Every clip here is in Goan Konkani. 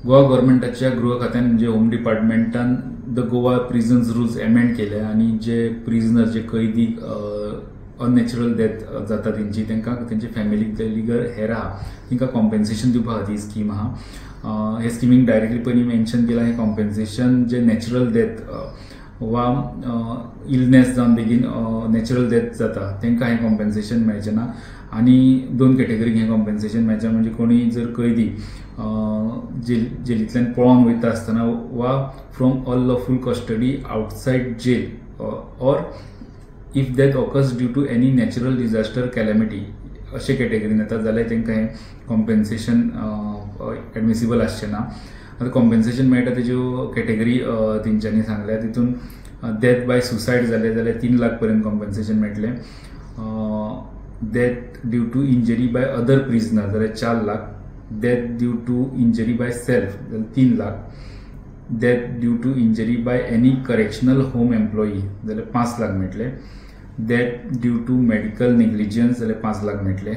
गोवा गव्हर्मेंटाच्या गृह खात्यान म्हणजे home डिपार्टमेंटान the Goa prisons rules amend केले आनी जे प्रिजनर जे कैदी अननॅचरल डेथ जाता तेंची तांकां तेंच्या फॅमिलीक जे लिगल हेर आहा तांकां कॉम्पेन्सेशन दिवपा खातीर स्कीम आहा. हे स्किमीक डायरेक्टली पयलीं मेन्शन केलां हें कॉम्पेन्सेशन जे नॅचरल डेथ वा इलनेस जावन बेगीन नॅचरल डेथ जाता तांकां हें कॉम्पेन्सेशन मेळचें ना. आनी दोन कॅटेगरीक हें कॉम्पेन्सेशन मेळचें, म्हणजे कोणी जर कैदी जेलींतल्यान पळोन वयता आसतना वा from unlawful custody outside jail or if death occurs due to any natural disaster calamity अशे कॅटेगरीन येता जाल्यार तांकां हें कॉम्पेन्सेशन एडमिसिबल आसचें ना. आतां कॉम्पेन्सेशन मेळटा तेज्यो कॅटेगरी तेंच्यांनी सांगल्या, तितून डेथ बाय सुसायड जालें जाल्यार 3 लाख पर्यंत कॉम्पेन्सेशन मेळटलें, death due to injury by other prisoner जाल्यार 4 lakh, death due to injury by self जाल्यार 3 lakh, death due to injury by any correctional home employee जाल्यार 5 लाख मेळटले, death due to medical negligence जाल्यार 5 लाख मेळटले,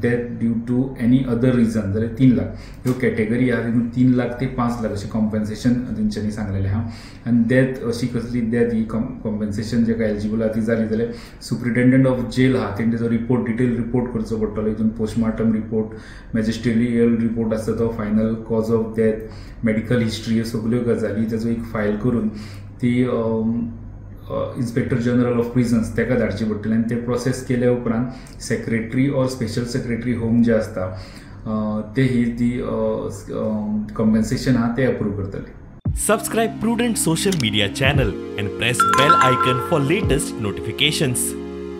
death due to any other reason जाल्यार 3 लाख. ह्यो कॅटेगरी आहा तितून 3 लाख ते 5 लाख अशें कॉम्पेन्सेशन तेंच्यांनी सांगलेलें आहा. आनी डेथ अशी कसली डेथ ही कॉम्पेन्सेशन जेका एलिजिबल आहा ती जाली जाल्यार सुप्रिटेंडंट ऑफ जेल आहा तेणें तेजो रिपोर्ट डिटेल रिपोर्ट करचो पडटलो. हितून पोस्टमार्टम रिपोर्ट, मॅजिस्ट्रियल रिपोर्ट आसता तो, final cause of death, medical history, ह्यो सगल्यो गजाली तेजो एक फायल करून ती इन्स्पेक्टर जनरल ऑफ प्रिजन्स ताका धाडची पडटली. आनी ते प्रोसेस केल्या उपरांत secretary or special secretary home जे आसता ते ही ती कॉम्पेन्सेशन आहा ते अप्रूव करतले. Subscribe Prudent social media channel and press bell icon for latest notifications.